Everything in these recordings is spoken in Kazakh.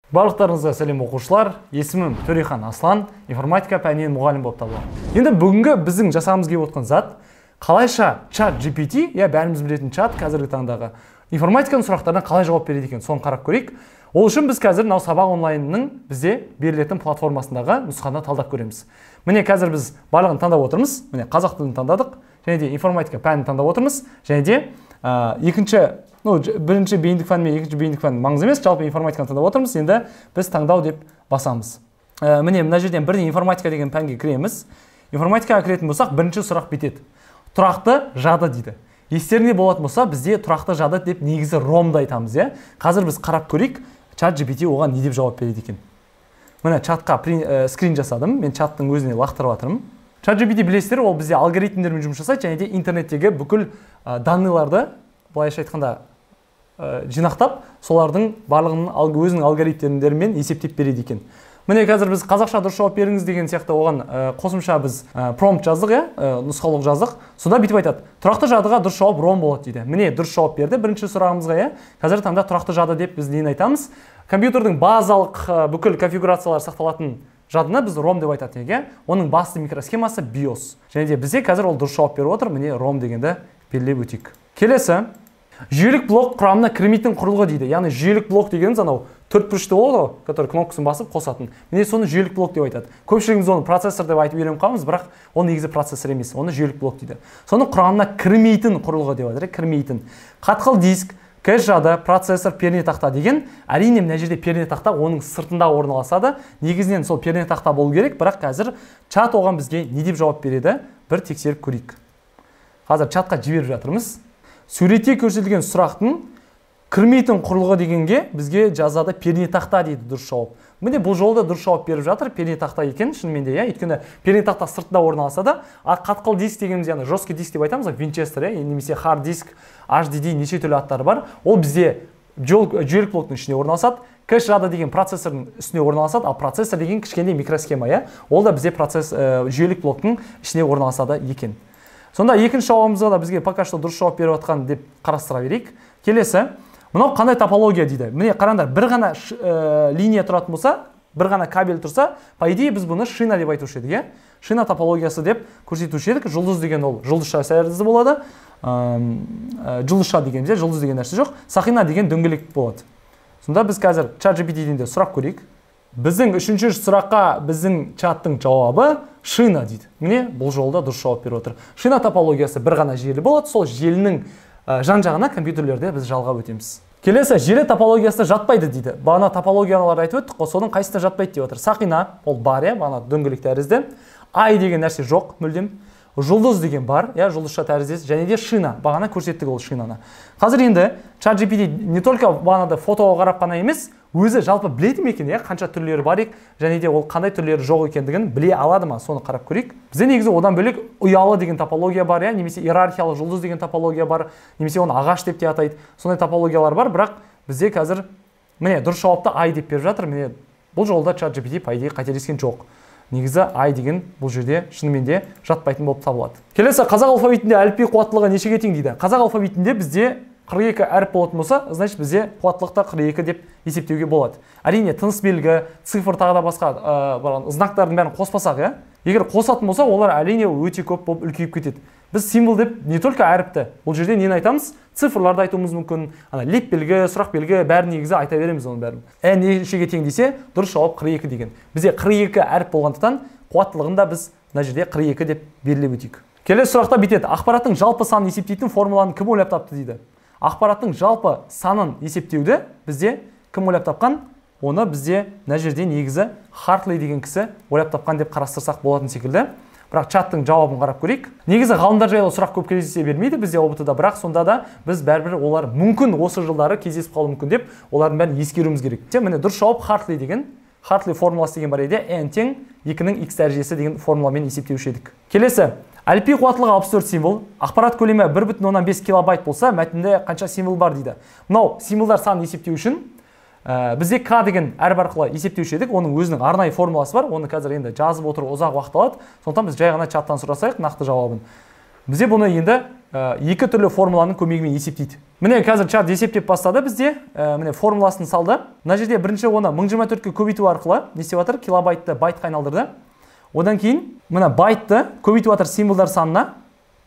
Барлықтарыңызға сәлем, оқушылар. Есімім Төрехан Аслан, информатика пәнінен мұғалім болып табыламын. Енді бүгінгі біздің жасағымыз келіп отқан зат қалайша чат GPT, иә, бәріміз білетін чат қазіргі таңдағы информатиканың сұрақтарына қалай жауап береді екен, соны қарап көрейік. Ол үшін біз қазір мынау Сабақ онлайнның бізде берілетін платформасындағы нұсқаны талдап көреміз. Міне, қазір біз барлығын таңдап отырмыз. Міне, қазақ тілін таңдадық, және де информатика пәнін таңдап отырмыз, және де екінші, ну, бірінші бейіндік пән мен екінші бейіндік пән маңызды емес, жалпы информатиканы таңдап отырмыз. Енді біз таңдау деп басамыз. Міне, мына жерден бірден информатика деген пәнге кіреміз. Информатикаға кіретін болсақ, бірінші сұрақ бітеді. Тұрақты жады дейді. Естеріңде болатын болса, бізде тұрақты жады деп негізі ромды айтамыз, иә? Қазір біз қарап көрейік, чат GPT оған не деп жауап береді екен. Міне, чатқа скрин жасадым, мен чаттың өзіне лақтырып жатырмын. Чат GPT, білесіздер, ол бізде алгоритмдермен жұмыс жасайды және де интернеттегі бүкіл данныйларды, былайша айтқанда, жинақтап, солардың барлығын өзінің алгоритмдерімен есептеп береді екен. Міне, қазір біз қазақша дұрыс жауап беріңіз деген сияқты оған қосымша біз промпт жаздық, иә, нұсқаулық жаздық. Сонда бүйтіп айтады: тұрақты жадыға дұрыс жауап ром болады дейді. Міне, дұрыс жауап берді бірінші сұрағымызға, иә. Қазіргі таңда тұрақты жады деп біз нені айтамыз? Компьютердің базалық бүкіл конфигурациялары сақталатын жадыны біз ром деп айтатын едік, иә. Оның басты микросхемасы BIOS. Және де бізде қазір ол дұрыс жауап беріп отыр. Міне, ром дегенді белгілеп өтейік. Келесі, жүйелік блок құрамына кірмейтін құрылғы дейді. Яғни жүйелік блок дегеніміз анау төрт бұрышты болады ғой, который кнопкасын басып қосатын. Міне, соны жүйелік блок деп айтады. Көпшілігіміз оны процессор деп айтып үйреніп қаламыз, бірақ ол негізі процессор емес, оны жүйелік блок дейді. Соның құрамына кірмейтін құрылғы деп айтады, кірмейтін. Қатқыл диск, кэш жады, процессор, пернетақта деген. Әрине, мына жерде пернетақта оның сыртында орналасады. Негізінен сол пернетақта болу керек, бірақ қазір чат оған бізге не деп жауап береді, бір тексеріп көрейік. Қазір чатқа жіберіп жатырмыз. Суретте көрсетілген сұрақтың кірмейтін құрылғы дегенге бізге жазады пернетақта дейді дұрыс жауап. Міне, бұл жолы да дұрыс жауап беріп жатыр, пернетақта екен шынымен де, иә, өйткені пернетақта сыртында орналасады. А қатқыл диск дегеніміз, яғни жесткий диск деп айтамыз, винчестер, иә, немесе хард диск, HDD, неше түрлі аттары бар. Ол бізде жүйелік блоктың ішіне орналасады. Кэш жады деген процессордың үстіне орналасады, ал процессор деген кішкене микросхема, иә, ол да бізде процесс жүйелік блоктың ішіне орналасады екен. Сонда екінші жауабымызға да бізге пока что дұрыс жауап беріп жатқан деп қарастыра берейік. Келесі, мынау қандай топология дейді. Міне, қараңдар, бір ғана линия тұратын болса, бір ғана кабель тұрса, по идее біз бұны шина деп айтушы едік, иә? Шина топологиясы деп көрсетуші едік. Жұлдыз деген ол жұлдызша тәрізді болады. Жұлдызша деген бізде жұлдыз деген нәрсе жоқ. Сақина деген дөңгелек болады. Сонда біз қазір чат GPT-ден де сұрап көрейік. Біздің үшінші сұраққа біздің чаттың жауабы шина дейді. Міне, бұл жолда дұрыс жауап беріп отыр. Шина топологиясы бір ғана желі болады, сол желінің жан-жағына компьютерлерді біз жалғап өтеміз. Келесі, желі топологиясы жатпайды дейді. Бағана топологияларды айтып өттік қой, соның қайсысына жатпайды деп отыр. Сақина, ол бар, иә, бағана дөңгелек тәрізді. Ай деген нәрсе жоқ мүлдем. Жұлдыз деген бар, иә, жұлдызша тәріздес, және де шина, бағана көрсеттік ол шинаны. Қазір енді чат GPT не только бағанада фотоға қарап қана емес, өзі жалпы біледі ме екен, иә, қанша түрлері бар екен, және де ол қандай түрлері жоқ екендігін біле алады ма, соны қарап көрейік. Бізде негізі одан бөлек ұялы деген топология бар, иә, немесе иерархиялы жұлдыз деген топология бар, немесе оны ағаш деп те атайды. Сондай топологиялар бар, бірақ бізде қазір міне дұрыс жауапты ай деп беріп жатыр. Міне, бұл жолда чат GPT по идее қателескен жоқ. Негізі ай деген бұл жерде шынымен де жатпайтын болып табылады. Келесі, қазақ алфавитінде әліпби қуаттылығы нешеге тең дейді. Қазақ алфавитінде бізде 42 әріп болатын болса, значит бізде қуаттылық та 42 деп есептеуге болады. Әрине, тыныс белгі, цифр, тағы да басқа знактардың бәрін қоспасақ, иә? Егер қосатын болса, олар әрине өте көп болып үлкейіп кетеді. Біз символ деп не только әріпті, бұл жерде нені айтамыз? Цифрларды айтуымыз мүмкін, ана леп белгі, сұрақ белгі, бәрін негізі айта береміз оның бәрін. Нешеге тең десе, дұрыс жауап 42 деген. Бізде 42 әріп болғандықтан қуаттылығын да біз мына жерде 42 деп белгілеп өтейік. Келесі сұрақта бүйтеді: ақпараттың жалпы санын есептейтін формуланы кім ойлап тапты дейді. Ақпараттың жалпы санын есептеуді бізде кім ойлап тапқан? Оны бізде мына жерде негізі Хартли деген кісі ойлап тапқан деп қарастырсақ болатын секілді. Бірақ чаттың жауабын қарап көрейік. Негізі ғалымдар жайлы сұрақ көп кездесе бермейді бізде ҰБТ-да, бірақ сонда да біз бәрібір олар мүмкін осы жылдары кездесіп қалуы мүмкін деп олардың бәрін ескеруіміз керек. Міне, дұрыс жауап Хартли деген, Хартли формуласы деген бар еді, n тең 2-нің x дәрежесі деген формуламен есептеуші едік. Келесі, әліпби қуаттылығы 64 символ, ақпарат көлемі 1,5 килобайт болса, мәтінде қанша символ бар дейді. Мынау символдар санын есептеу үшін бізде К деген әріп арқылы есептеуші едік, оның өзінің арнайы формуласы бар, оны қазір енді жазып отыру ұзақ уақыт алады, сондықтан біз жай ғана чаттан сұрасайық нақты жауабын. Бізде бұны енді екі түрлі формуланың көмегімен есептейді. Міне қазір чат есептеп бастады бізде. Міне формуласын салды. Мына жерде бірінші оны 1024-ке көбейту арқылы не істеп жатыр? Килобайтты байтқа айналдырды. Одан кейін мына байтты көбейтіп жатыр символдар санына.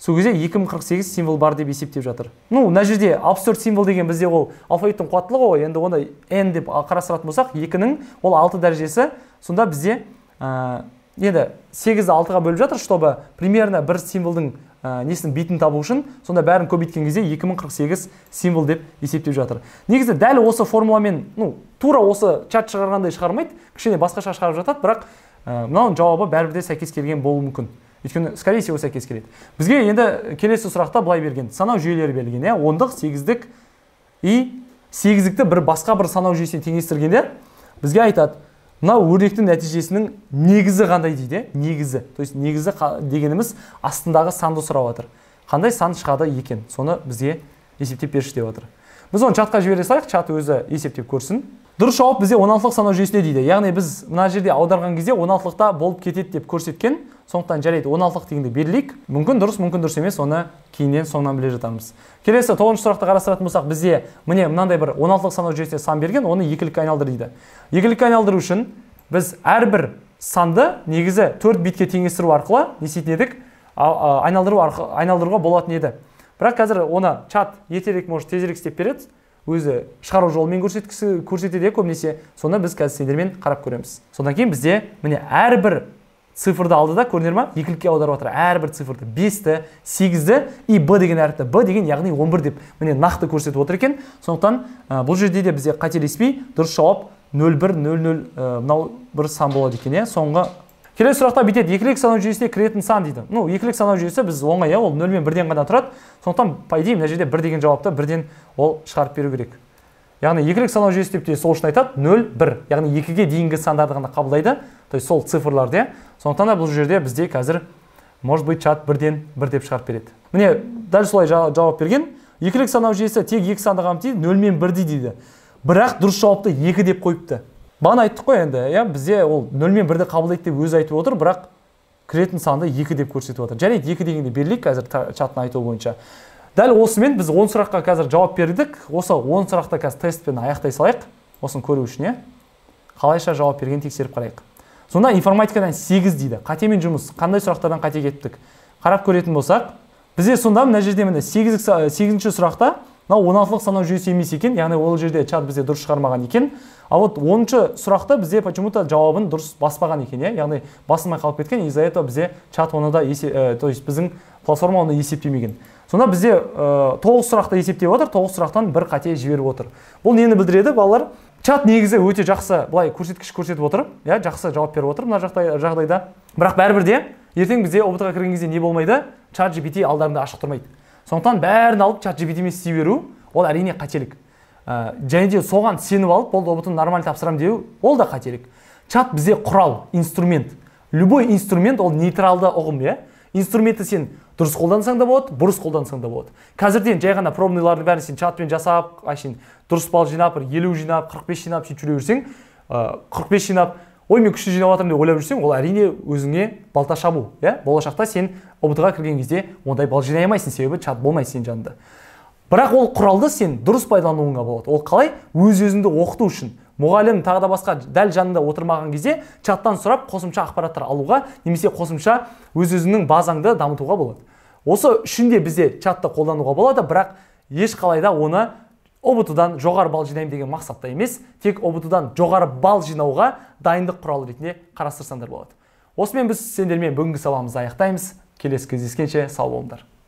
Сол кезде 2048 символ бар деп есептеп жатыр. Ну, мына жерде 64 символ деген бізде ол алфавиттің қуаттылығы ғой. Енді оны n деп қарастыратын болсақ, 2-нің ол 6 дәрежесі. Сонда бізде енді 8-ді 6-ға бөліп жатыр, чтобы примерно бір символдың несін битін табу үшін. Сонда бәрін көбейткен кезде 2048 символ деп есептеп жатыр. Негізі дәл осы формуламен, ну, тура осы чат шығарғандай шығармайды, кішкене басқаша шығарып жатады, бірақ мынаның жауабы бәрібір де сәйкес келген болуы мүмкін. Өйткені, скорее всего, сәйкес келеді. Бізге енді келесі сұрақта былай берген, санау жүйелері берілген, иә, ондық, сегіздік и сегіздікті бір басқа бір санау жүйесіне теңестіргенде бізге айтады, мынау өрнектің нәтижесінің негізі қандай дейді, негізі. То есть негізі дегеніміз астындағы санды сұрап жатыр. Қандай сан шығады екен, соны бізге есептеп берші деп жатыр. Біз оны чатқа жібере салайық, чат өзі есептеп көрсін. Дұрыс жауап бізде 16-лық санау жүйесінде дейді. Яғни біз мына жерде аударған кезде 16-лықта болып кетеді деп көрсеткен. Сондықтан жарайды, 16-лық дегенді берілейік. Мүмкін дұрыс, мүмкін дұрыс емес, оны кейіннен соңынан біле жатармыз. Келесі 9-шы сұрақты қарастыратын болсақ, бізде міне мынандай бір 16-лық санау жүйесіне сан берген, оны екілікке айналдыр дейді. Екілікке айналдыру үшін біз әрбір санды негізі 4 битке теңестіру арқылы не істейтін едік? Айналдыруға болатын еді. Бірақ қазір оны чат ертерек, может, тезірек істеп береді. Өзі шығару жолымен көрсетеді көбінесе. Соны біз қазір сендермен қарап көреміз. Содан кейін бізде міне әрбір цифрды алды да, көрінер ма? Екілікке аударып жатыр. Әрбір цифрды 5-ті, 8-ді и Б деген әріпті. Б деген яғни 11 деп міне нақты көрсетіп отыр екен. Сондықтан бұл жерде де бізде қателеспей дұрыс жауап 0100 мынау бір сан болады екен, иә. Соңғы келесі сұрақта бүйтеді, екілік санау жүйесіне кіретін сан дейді. Ну, екілік санау жүйесі біз оңай, ол 0 мен 1-ден ғана тұрады. Сондықтан, по идее, мына жерде 1 деген жауапты бірден ол шығарып беру керек. Яғни екілік санау жүйесі деп те сол үшін айтады, 0, 1. Яғни 2-ге дейінгі сандарды ғана қабылдайды, то есть сол цифрларды, иә. Сондықтан да бұл жерде бізде қазір, может быть, чат 1-ден 1 деп шығарып береді. Міне, дәл солай жауап берген. Екілік санау жүйесі тек 2 санды қамтиды, 0 мен 1-ді дейді. Бірақ дұрыс жауапты 2 деп қойыпты. Бағана айттық қой енді, иә, бізде ол 0 мен 1-ді қабылдайды деп өзі айтып отыр, бірақ кіретін санды 2 деп көрсетіп отыр. Жарайды, 2 дегенде берілейік қазір чаттың айтуы бойынша. Дәл осымен біз 10 сұраққа қазір жауап бердік. Осы 10 сұрақты қазір тестпен аяқтай салайық. Осыны көру үшін, иә. Қалайша жауап берген тексеріп қарайық. Сонда информатикадан 8 дейді. Қатемен жұмыс. Қандай сұрақтардан қате кеттік? Қарап көретін болсақ, бізде сонда мына жерде міне 8-ші сұрақта мынау 16-лық санау жүйесі емес екен, яғни ол жерде чат бізде дұрыс шығармаған екен. А вот 10-шы сұрақта бізде почему-то жауабын дұрыс баспаған екен, иә? Яғни басылмай қалып кеткен, из-за этого бізде чат оны да, то есть біздің платформа оны есептемеген. Сонда бізде 9 сұрақты есептеп отыр, 9 сұрақтан бір қате жіберіп отыр. Бұл нені білдіреді, балалар? Чат негізі өте жақсы, былай көрсеткіш көрсетіп отыр, иә, жақсы жауап беріп отыр мына жағдайда. Бірақ бәрібір де ертең бізде ҰБТ-ға кірген кезде не болмайды? Чат GPT алдарында ашық тұрмайды. Сондықтан бәрін алып чат GPT-мен істей беру, ол әрине қателік. Және де соған сеніп алып, болды ҰБТ-ны нормально тапсырам деу, ол да қателік. Чат бізде құрал, инструмент. Любой инструмент ол нейтралды ұғым, иә? Инструментті сен дұрыс қолдансаң да болады, бұрыс қолдансаң да болады. Қазірден жай ғана пробныйлардың бәрін сен чатпен жасап, әшейін дұрыс балл жинап, бір 50 жинап, 45 жинап, сөйтіп жүре берсең, 45 жинап, ой мен күшті жинап жатырмын деп ойлап жүрсең, ол әрине өзіңе балта шабу, иә? Болашақта сен ҰБТ-ға кірген кезде ондай балл жинай алмайсың, себебі чат болмайды сенің жанында. Бірақ ол құралды сен дұрыс пайдалануыңа болады. Ол қалай? Өз-өзіңді оқыту үшін. Мұғалім тағы да басқа дәл жанында отырмаған кезде чаттан сұрап қосымша ақпараттар алуға немесе қосымша өз-өзіңнің базаңды дамытуға болады. Осы үшін де бізде чатты қолдануға болады, бірақ еш қалайда оны ҰБТ-дан жоғары балл жинаймын деген мақсатта емес, тек ҰБТ-дан жоғары балл жинауға дайындық құралы ретінде қарастырсаңдар болады. Осымен біз сендермен бүгінгі сабағымызды аяқтаймыз. Келесі кездескенше сау болыңдар.